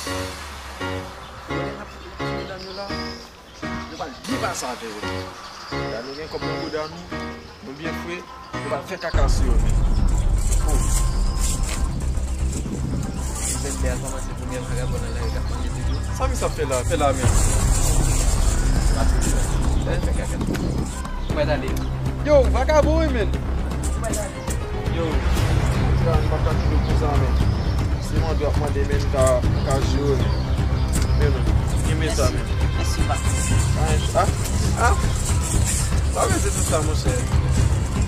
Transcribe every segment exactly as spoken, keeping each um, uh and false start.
Yo gen n ap fouti medam yo la. Yo pral byen pase avè yo. Medam yo gen kòb nan bouda nou. Nou byen fre. Yo pral fè kaka sou yo menm. Oh. Vennde a kòmanse, premye vagabon nan lari k ap manje toujou. Sa misye ap fè la? Fè la menm. Fè kaka. Ou mèt ale. Yo, vagabon wi, menn. Yo, sa m pa ka kite w konsa, menn. Se mande w ap mande, menn, m ka, m ka jere w, menn. Men, menn, kenbe sa, menn. Mèsi, pa. Ah, ah, ah. Pa bezwen tout sa, monchè.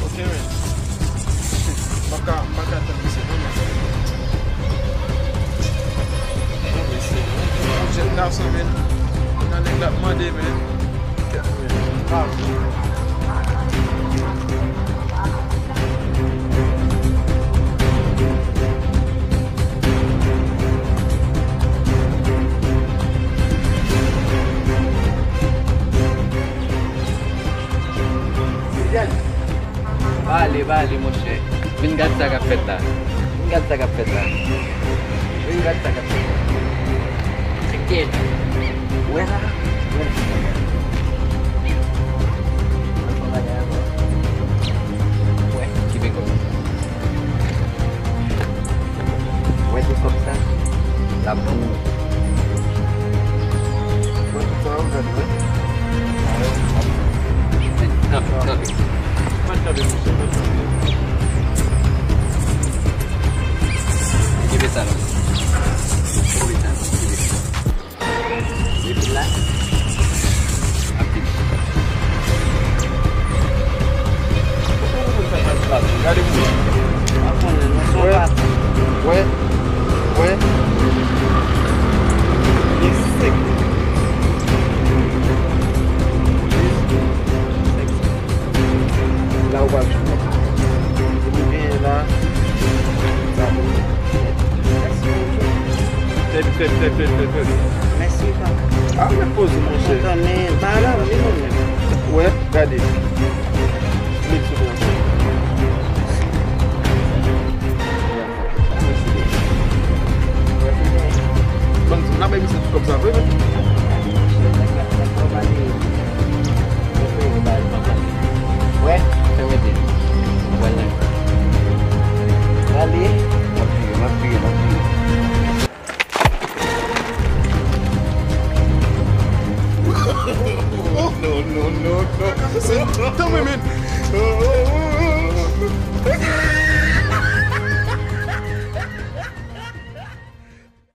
Ok, menn. M pa ka, m pa ka tann misye, non, menn. Bon, mesye, yon jèn gason, menn. Nan nèg la ap mande, menn. Kèt, menn. Ah. Fidèl. Pale, pale, monchè. Vin gad sa k ap fèt la. Vin gad sa k ap fèt la. Vin gad sa k ap fèt la. Tcheke. Wè la. Wè. Wè, kenbe kòb. Wè, se kòb sa. L ap pou ou. Mwen tout sa yo gade, wi. Kanpe, kanpe. Mwen kanpe, mesye, mwen kanpe. Kenbe sa la. Kenbe sa la, kenbe sa. Epi la. Ap kenbe. Gade pou mwen. Wè. Wè. Wè. Li sèk. Li sèk. La ou pral jwenn. Se pou genyen la. Sa pou. Mèsi, monchè. Tèt, tèt, tèt, tèt, tèt, tèt. Mèsi, papa. Ah, mèt poze, monchè. Kontan, men, pa la, wi, mwen menm. Wè, gade. Met sou mwen. Ban m di, n ap bay misye tout kòb sa vre, men. Wè, fè mete. Wè, lè. Ale. M ap vire, m ap vire, m ap vire. No, no, no, no. Tanmen, men.